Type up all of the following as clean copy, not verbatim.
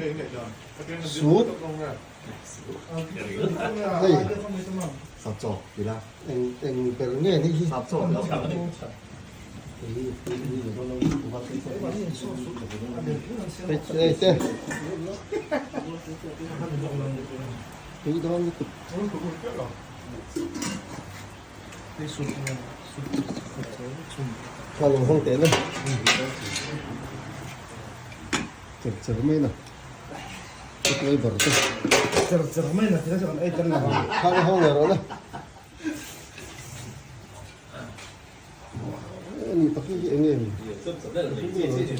Sut hei eng eng ber nge ni hi hei te tui dawn lutuk. Kha lo hawng teh le cher cher mai na driver te cher cher mai na tila chuan ei tel lo kha lo hawng leh rawh le ni tak hi eng nge ni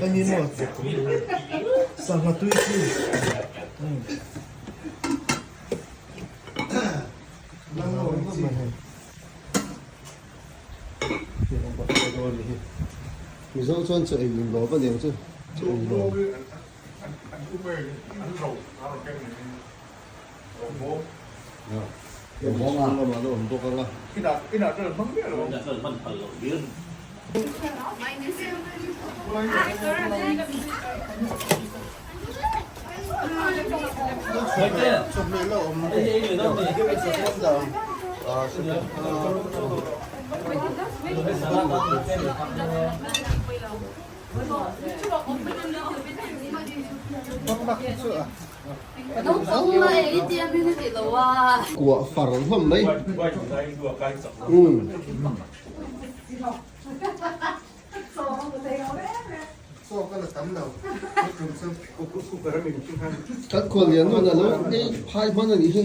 ani maw sangha tui chi Mizo chuan chaw ei in lawm a niang chu chaw ei lawm. Chhung lamah la awm bawk ang a. Kuah far hlawm mai. Kan khual lian nawn a lo ei phai hman a nih hi.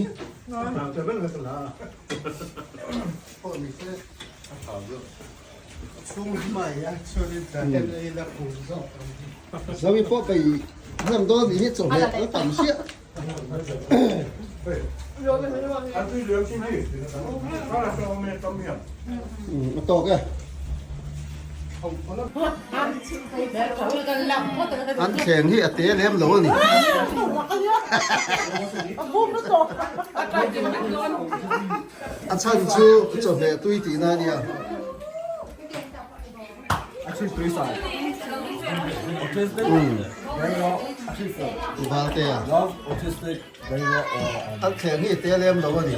Zomi pawh bei hnem dawn nih hi chawhmeh a tam chiah. A tawk e. An thleng hi a te lem lo a ni. A chhan chu chawhmeh tui tihna a nia. Valtea An thleng hi te lem lo a ni.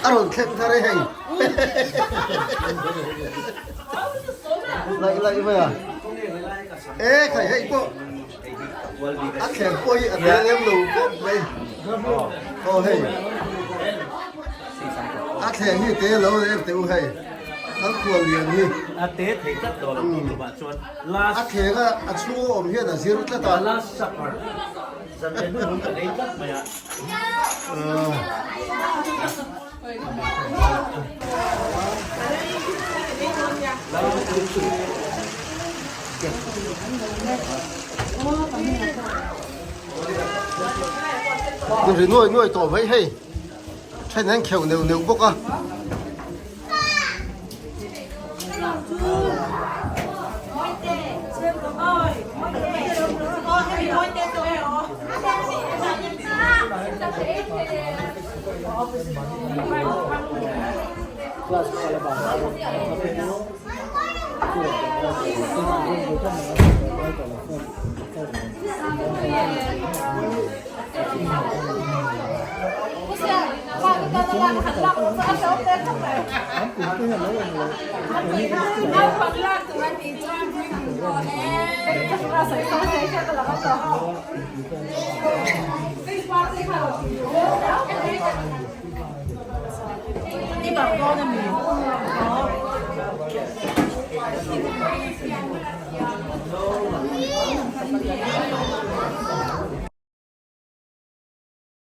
A rawn thleng thar e hei. Laih laih mai a. E khai hei pawh. A thleng pawh hi a tel em lo khawp mai. Aw hei. A thleng hi te lo em teh u hei. Kan khual lian hi. A te thei tlat dawn a tih tumah chuan last. A thleng a a chhung a awm hian a zir tlat a. Last supper zan leh hnung kan ei tlat mai a. Ri nuai nuai tawh mai hei then an kheuh neuh neuh bawk a.